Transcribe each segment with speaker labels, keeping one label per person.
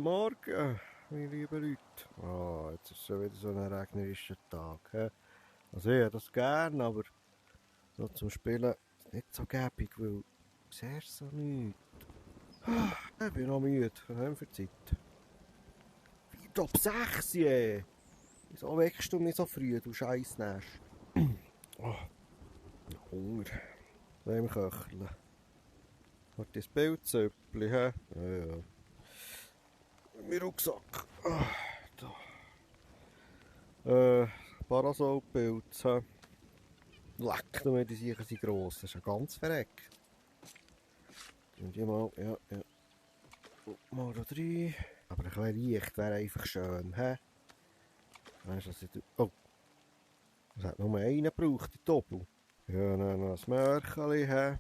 Speaker 1: Guten Morgen, meine lieben Leute. Oh, jetzt ist schon wieder so ein regnerischer Tag. He? Also ich hätte das gern, aber so zum Spielen ist nicht so gäbig, weil du siehst so nichts. Ich bin noch müde. Was haben wir für Zeit? 5:06, je! Wieso wächst du mich so früh, du Scheissnäsch? Oh, Hunger. Wem köcheln? Hat das Pilzöppli, hä? Ja, ja. Mein Rucksack. Da. Parasolpilz, hä? Leck, du, die sicher sind gross. Das ist ja ganz verreckt. Und die mal, ja. Mal da rein. Aber ein bisschen Licht wäre einfach schön, hä? Weißt du, was ich... Oh! Es hat nur einen gebraucht, die Doppel. Ja, dann noch ein Mörcheli, hä?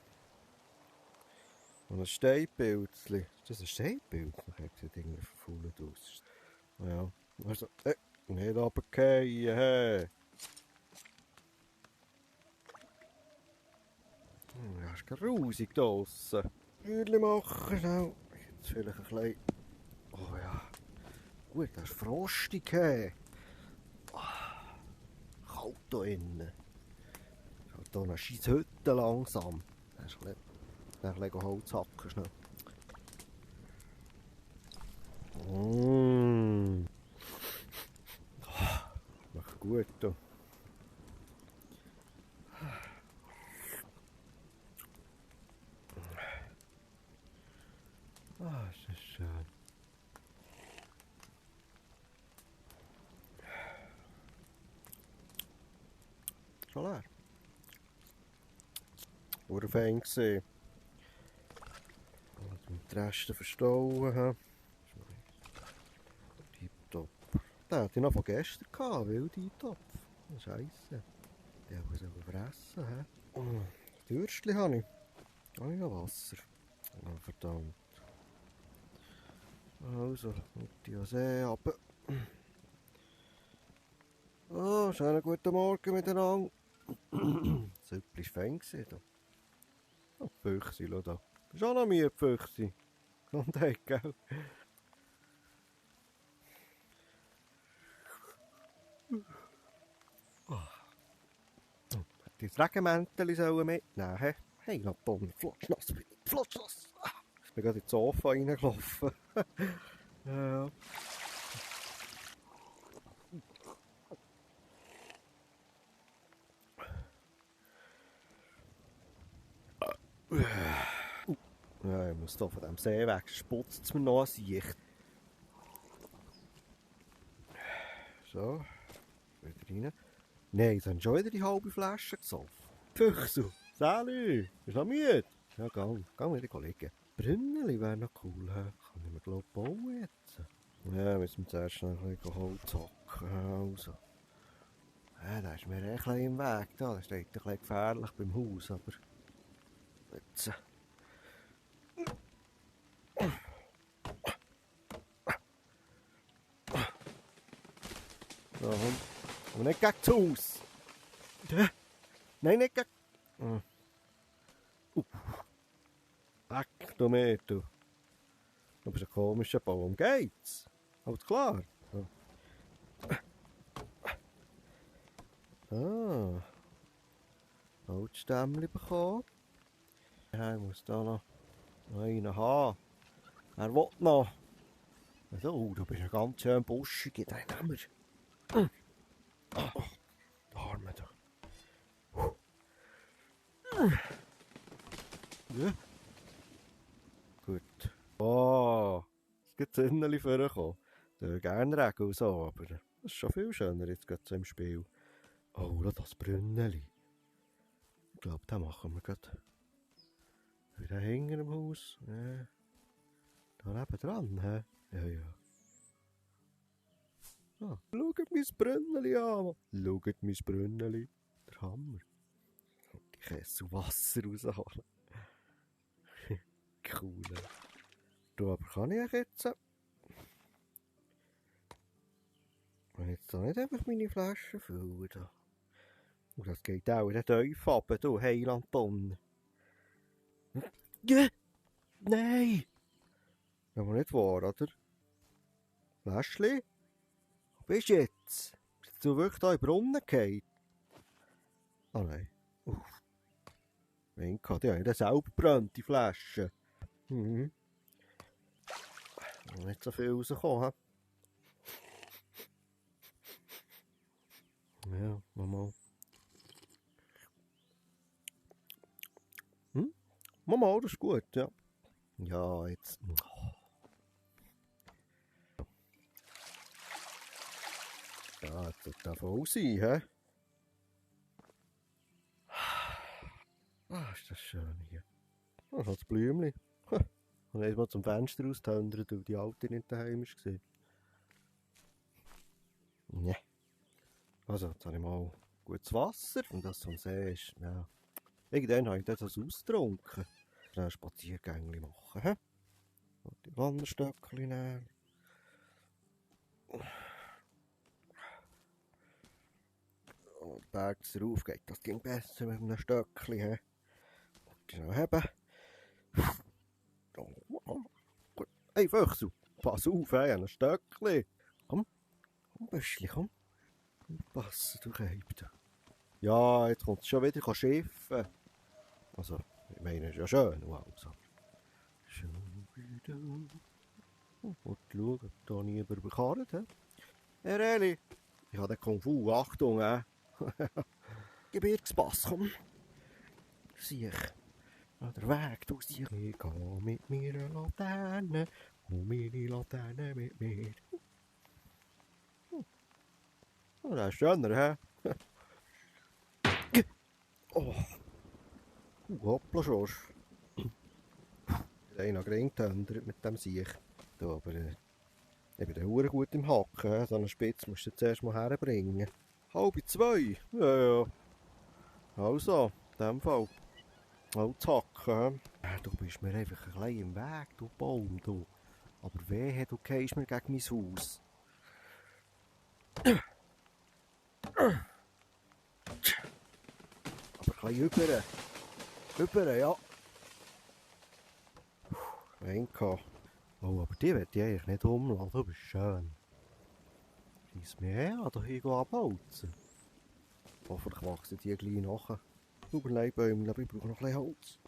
Speaker 1: Und ein Steinpilzli. Ist das ein Steinpilz? Ich sieht irgendwie verfault aus. Ja, also, nicht runterfallen, hä? Ja, ist grusig draussen. Feuerli machen, schnell. Jetzt vielleicht ein bisschen... Oh ja. Gut, das ist frostig, hä? Kalt hier innen. Ich habe hier eine scheiß Hütte langsam. Dann ist ein bisschen Holz hacken schnell. Macht gut hier. Ist das schön. Schon leer. Urfein gesehen. Und die Reste verstauen. He? Tipptopp. Den hatte ich noch von gestern gehabt, Wildeintopf. Scheisse. Den muss ich fressen. He? Dürstli habe ich. Habe ich noch Wasser. Oh, verdammt. Also, mit die See runter. Oh, schönen guten Morgen miteinander. Das Süppli war fein. Oh, die Füchse, schau da. Bist auch noch müde, Füchse? Gesundheit, gell? Hätte ich das Regenmäntel mitnehmen sollen? Hey, noch Bonner, flotschnass bin ich, flotschnass! Ich bin gerade ins Sofa reingelaufen. Ja. Ja, ich muss hier von diesem See weg, sputzt es mir noch an Sicht. So, wieder rein. Nein, jetzt haben schon wieder die halbe Flasche gesoffen. Füchsel, Sally, bist du noch müde? Ja, gang wieder liegen. Brünneli wäre noch cool, he? Kann ich mir glaube bauen jetzt. Ja, müssen wir zuerst noch ein bisschen Holz hacken. Also. Ja, da ist mir ein bisschen im Weg. Das steht ein bisschen gefährlich beim Haus, aber... Jetzt... So, und nicht gegen das Haus! Nein, nicht gegen... Weg, du mir, du. Du bist ein komischer Baum. Geht's? Alles klar? Ah. Holzstämmchen bekommen. Ja, ich muss da noch einen haben. Er will noch. So, du bist ja ganz schön buschig. Den nehmen wir. Oh, der Arme da. Ja. Gut. Oh, es gibt Zündeli vorgekommen. Ich würde gerne Regen und so, aber das ist schon viel schöner jetzt gerade so im Spiel. Oh, das Brünneli. Ich glaube, den machen wir gerade. Wieder hinter im Haus. Ja. Da nebendran, hä? Ja. Ah, schaut mein Brünneli an. Schaut mein Brünneli. Der Hammer. Die Kessel Wasser rausholen. Cool. Du, aber kann ich jetzt... Und jetzt da nicht einfach meine Flaschen füllen. Da. Und das geht auch in den Teufel runter, du Heilandtonne. Ja! Nein! Aber nicht wahr, oder? Fläschchen? Wo bist du jetzt? Bist du wirklich da in den Brunnen gefallen? Oh nein. Uff. Mein Gott, die haben ja selber gebrannt, die Flaschen. Mhm. Nicht so viel rausgekommen, he? Ja, mal. Mama, das ist gut, ja. Ja, jetzt. Ja, jetzt wird der voll sein, hä? Ah, ist das schön hier. Ah, das Blümchen. Und erst mal zum Fenster rausgetöndert, weil die Alte nicht daheim war. Ne. Also, jetzt habe ich mal gutes Wasser und das zum See ist, ja. Irgendwann habe ich das ausgetrunken. Dann ein Spaziergängchen machen, hä? Und die Wanderstöckchen nehmen. Und den Berg rauf geht das ging besser mit einem Stöckchen, hä? Und schnell haben. Gut. Hey Füchsel, pass auf, hey, ein Stöckchen. Komm, Büschli, komm. Pass, du Kälte. Ja, jetzt kommt es schon wieder schiffen. Also, ich meine, es ist ja schön. Also. Schon wieder. Und schauen, ob da niemand überkarrt hat. Herr Eli, ich habe den Kung Fu, Achtung, Gebirgspass, komm. Sieh. Der Weg, du siehst. Ich gehe mit meiner Laterne. Und meine Laterne mit mir. Oh, das ist schöner, hä? Oh. Hoppla, Schorsch. Der einer geringtendert mit dem Siech. Da, aber ich bin hure gut im Hacken. So eine Spitze musst du zuerst mal herbringen. 1:30. Ja. Also, in dem Fall. Auch zu hacken. Du bist mir einfach ein bisschen im Weg, du Baum, du. Aber wehe, du gehst mir gegen mein Haus. Aber ein bisschen über, ja. Wenka. Oh, aber die will ich eigentlich nicht umlassen, du bist schön. Scheiss mir her, da hier abholzen. Hoffentlich wachsen die gleich nachher. Überleibäume, aber ich brauche noch ein bisschen Holz.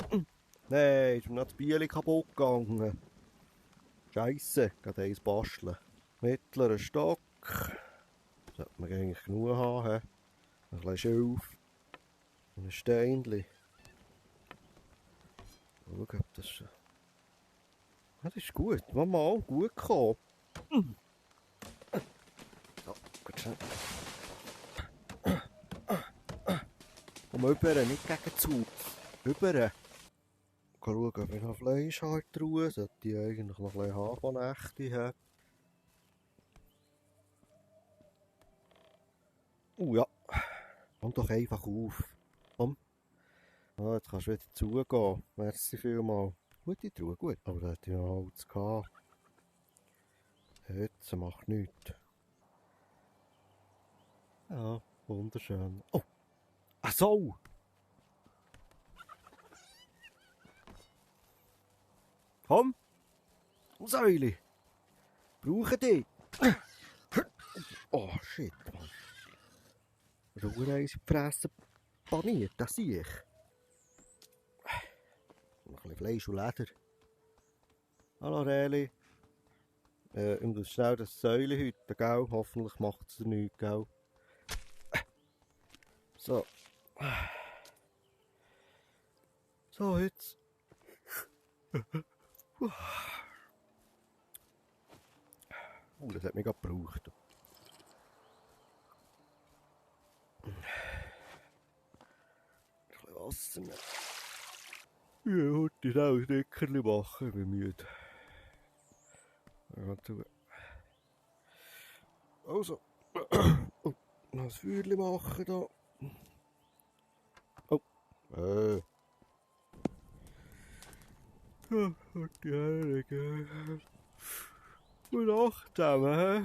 Speaker 1: Nein, ist mir noch das Bieli kaputt gegangen. Scheisse, gerade eins basteln. Mittlerer Stock. Sollte man eigentlich genug haben. Ein bisschen Schilf. Und ein Steinchen. Schauen, ob das... Ja, das ist gut. Mama, gut gekommen. So, gut schnell. Komm rüber, nicht gegen zu. Rüber. Schauen, ob ich noch Fleisch habe in der Truhe. Sollte ich eigentlich noch ein bisschen haben von Nächte. Ja. Komm doch einfach auf. Komm. Ah, jetzt kannst du wieder zugehen. Merci vielmals. Gute Truhe, gut. Aber da hätte ich noch Holz gehabt. Jetzt macht nichts. Ja, wunderschön. Oh! Ach so! Komm! Säule! Brauche dich! Oh, shit, Mann. Ruhereis in die Fresse paniert, das sehe ich. Noch ein bisschen Fleisch und Leder. Hallo, Reli. Ich muss schnell das Säule hüten, gell? Hoffentlich macht es nichts, gell? So. So, jetzt. Das hat mich gerade gebraucht. Ein bisschen Wasser nehmen. Ja, heute auch ein Nickerchen machen, ich bin müde. Ja, zu. Also. Oh, noch ein Feuerchen machen da. Oh. Ja, und die Heilige. Gute Nacht zusammen, hä?